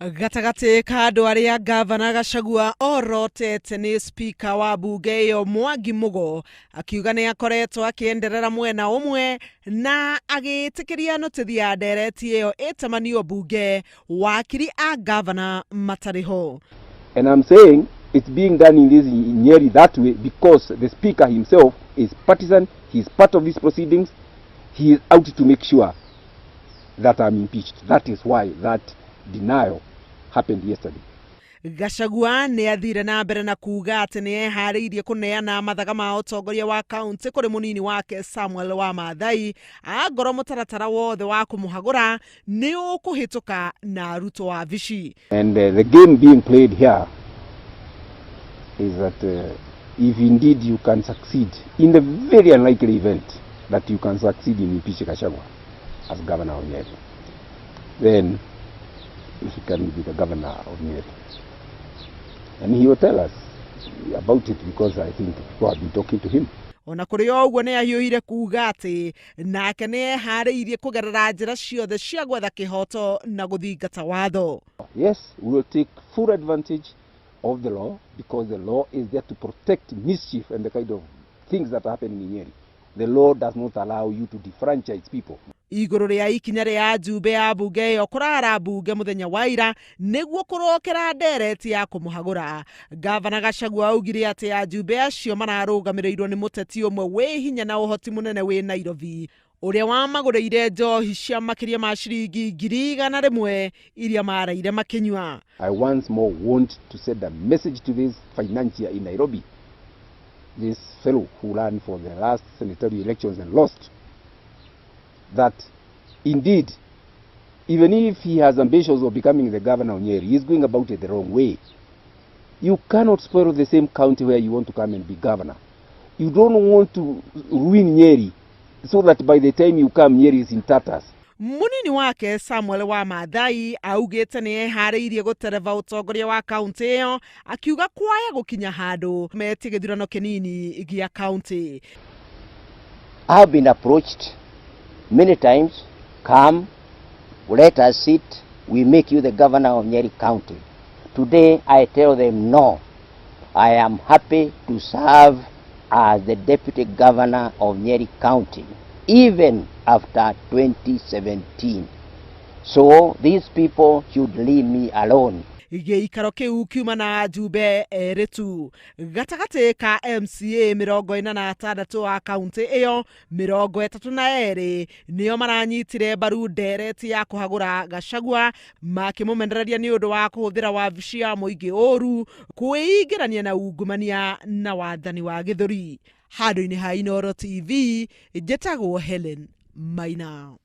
Gatagatĩ ka andũ arĩa ngavana Gachagua orotete nĩ spika wa mbunge ĩyo Mwangi Mugo, akiuga nĩ akoretwo akĩenderera mwena ũmwe na agĩtĩkĩria notĩthi ya ndereti ĩyo ĩtamanio mbunge wakiri a ngavana matarĩ ho. And I'm saying it's being done in this Nyeri that way because the speaker himself is partisan, he is part of these proceedings, he is out to make sure that I'm impeached. That is why that denial happened yesterday. Gachagua nĩ athire na mbere na kuuga atĩ nĩ eharĩirie kũneana mathaga ma ũtongoria wa kaunti kũrĩ mũnini wake Samuel Wamathai angorwo mũtaratara wothe wa kũmũhagũra nĩ ũkũhĩtũka na arutwo wabici. And the game being played here is that if indeed you can succeed, in the very unlikely event that you can succeed in impeaching Gachagua as governor of Nyeri, then he can be the governor of Nyeri. And he will tell us about it because I think people have been talking to him. Ona kũrĩ o ũguo, nĩ ahiũhire kuuga atĩ nake nĩ eharĩirie kũgerera njĩra ciothe cia gwetha kĩhoto na gũthingata watho. Yes, we will take full advantage of the law because the law is there to protect mischief and the kind of things that are happening in Nyeri. The law does not allow you to defranchise people. Igũrũ rĩa ikinya rĩa njumbe ya mbunge ĩyo kũrara mbunge mũthenya wa ira nĩguo kũrokera ndereti ya kũmũhagũra, ngavana Gachagua augire atĩ ajumbe acio mararũgamĩrĩirwo nĩ mũteti ũmwe wĩ hinya na ũhoti mũnene wĩ Nairobi, ũrĩa wamagũrĩire njohi cia makĩria ma ciringi 100,000 iria maraire makĩnyua. I once more want to send a message to this financier in Nairobi, this fellow who ran for the last senatorial elections and lost, that indeed, even if he has ambitions of becoming the governor of Nyeri, he is going about it the wrong way. You cannot spoil the same county where you want to come and be governor. You don't want to ruin Nyeri so that by the time you come, Nyeri is in tatters. Munini wake Samuel Wamathai augĩte nĩ eharĩirie gũtereba ũtongoria wa kaunti ĩyo, akiuga kwaya gũkinya handũ metie gĩthurano kĩnini gĩa kaunti. I have been approached many times, "Come, let us sit, we make you the governor of Nyeri County." Today I tell them no. I am happy to serve as the deputy governor of Nyeri County, even after 2017. So these people should leave me alone. Gĩikaro kĩu kiuma na njumbe erĩ tu gatagatĩ ka MCA 46 a kaunti ĩyo, 32 nĩo maranyitire mbaru ndereti ya kũhagũra Gachagua, makĩmũmenereria nĩ ũndũ wa kũhũthĩra wabici ya mũingĩ ũru, kwĩingĩrania na ungumania na wathani wa gĩthũri. Handũ-inĩ ha Inooro TV, njĩtagwo Helen Maina.